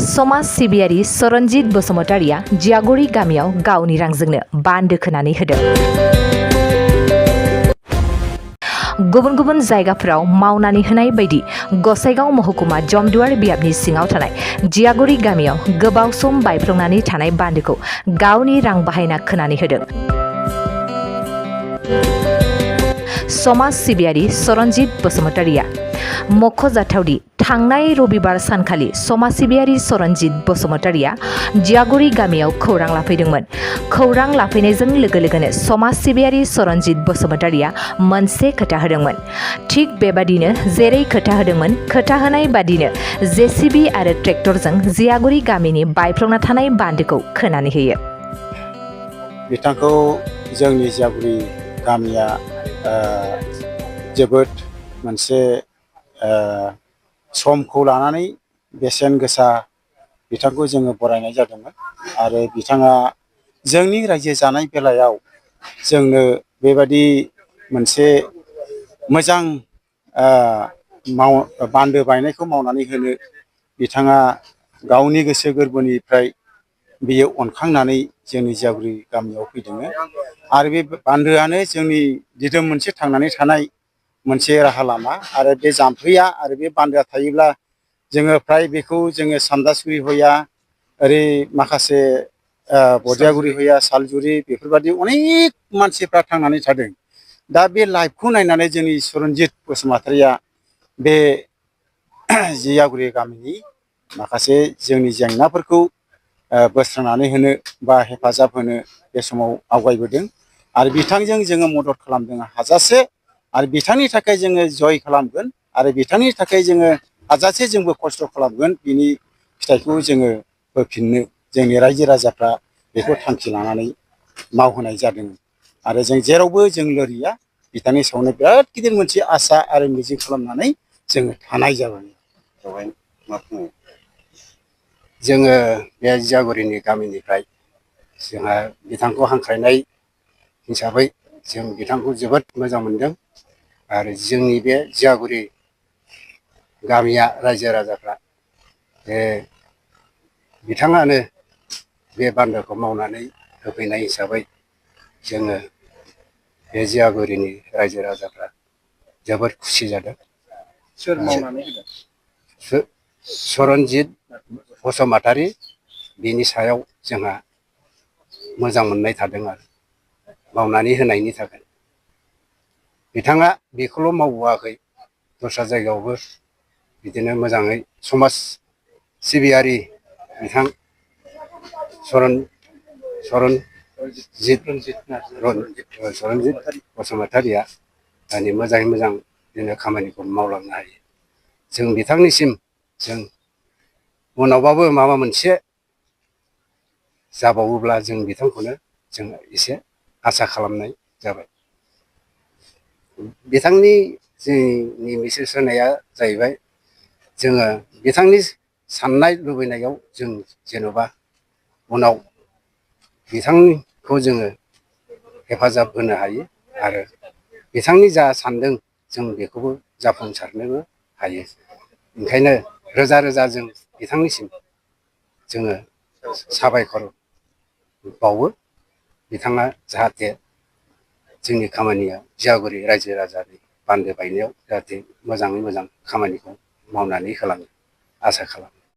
समाज सिबियारि सरनजित बसुमतारिया जियागुरि गामियाव गावनि रांजोंनो बान्दो खोनानै होदों। गुबुन गुबुन जायगाफोराव मावनानै होनाय बायदि गसाइगाव महकुमा जमदुवार बियाबनि सिङाव थानाय जियागुरि गामियाव गोबाव सम बायफ्लंनानै थानाय बान्दोखौ गावनि रां बाहायना खोनानै होदों। समाज सिबियारि सरनजित बसुमतारिया मख'जाथावदि थांनाय रबिबार सानखालि समाज सिबियारि सरनजित बसुमतारिया जियागुरि गामियाव खौरां लाफैदोंमोन। खौरां लाफैनायजों लोगो लोगोनो समाज सिबियारि सरनजित बसुमतारिया मोनसे खोथा होदोंमोन। थिग बेबादिनो जेरै खोथा होदोंमोन, खोथा होनाय बादिनो जेसिबि आरो ट्रेक्टरजों जियागुरि गामिनि बायफ्लंना थानाय बान्दोखौ खोनानै होयो। बिथांखौ जोंनि जियागुरि गामिया जोबोद मोनसे समखौ लानानै बेसेन गोसा बिथांखौ जोङो बरायनाय जादोंमोन आरो बिथाङा जोंनि रायजो जानाय बेलायाव जोंनो बेबादि मोनसे मोजां बान्दो बायनायखौ मावनानै होनो बिथाङा गावनि गोसो गोरबोनिफ्राय बियो अनखांनानै जोंनि जियागुरि गामियाव फैदों आरो बे बान्दोआनो जोंनि दिदोम मोनसे थांनानै थानाय मोनसे राहा लामा आरो बे जाम्फैया आरो बे बान्दोआ थायोब्ला जोङो फ्राय बेखौ जोङो सामदासुरि हया ओरै माखासे बदियागुरि हया सालजुरि बेफोरबादि अनेक मानसिफ्रा थांनानै थादों। दा बे लाइफखौ नायनानै जोंनि सरनजित बसुमतारिया बे जियागुरि गामिनि माखासे जोंनि जेंनाफोरखौ बोस्रांनानै होनो बा हेफाजाब होनो बे समाव आवगायबोदों आरो बिथांजों जोङो मदद खालामदों हाजासे आरो बिथांनि थाखाय जोङो जय खालामगोन आरो बिथांनि थाखाय जोङो हाजासे जोंबो खस्थ' खालामगोन। बिनि फिथाइखौ जोङो होफिननो जोंनि रायजो राजाफ्रा बेखौ थांखि लानानै मावहोनाय जादों आरो जों जेरावबो जों लोरिया बिथांनि सायावनो बिराद गिदिर मोनसे आसा आरो मिजिं खालामनानै जोङो थानाय जाबाय। बेवहाय मा बुङो जोङो बे जियागुरिनि गामिनिफ्राय जोंहा बिथांखौ हांख्रायनाय हिसाबै जों बिथांखौ जोबोद मोजां मोनदों आरो जोंनि बे जियागुरि गामिया रायजो राजाफ्रा बिथाङानो बे बान्दोखौ मावनानै होफैनाय हिसाबै जोङो बे जियागुरिनि रायजो राजाफ्रा जोबोद खुसि जादों। सोर मावनानै होदों? सरनजित बसुमतारि बिनि सायाव जोंहा मोजां मोननाय थादों आरो मावनानै होनायनि थाखाय। बिथाङा बेखौल' मावबोआखै, दस्रा जायगायावबो बिदिनो मोजाङै समाज सिबियारि बिथां सरनजित बसुमतारिया दानि मोजाङै मोजां बिदिनो खामानिखौ मावलांनो हायो। जों बिथांनिसिम जों उनावबाबो माबा मोनसे जाबावोब्ला जों बिथांखौनो जों एसे आसा खालामनाय जाबाय। बिथांनि जोंनि मेसेज होनाया जाहैबाय जोङो बिथांनि साननाय लुबैनायाव जों जेन'बा उनाव बिथांखौ जोङो हेफाजाब होनो हायो आरो बिथांनि जा सानदों जों बेखौबो जाफुंसारनोबो हायो। ओंखायनो रोजा रोजा जों बिथांनिसिम जोङो साबायखर बावो। बिथाङा जाहाथे जोंनि खामानिया जियागुरि रायजो राजानि बान्दो बायनायाव जाहाथे मोजाङै मोजां खामानिखौ मावनानै होलाङो आसा खालामो।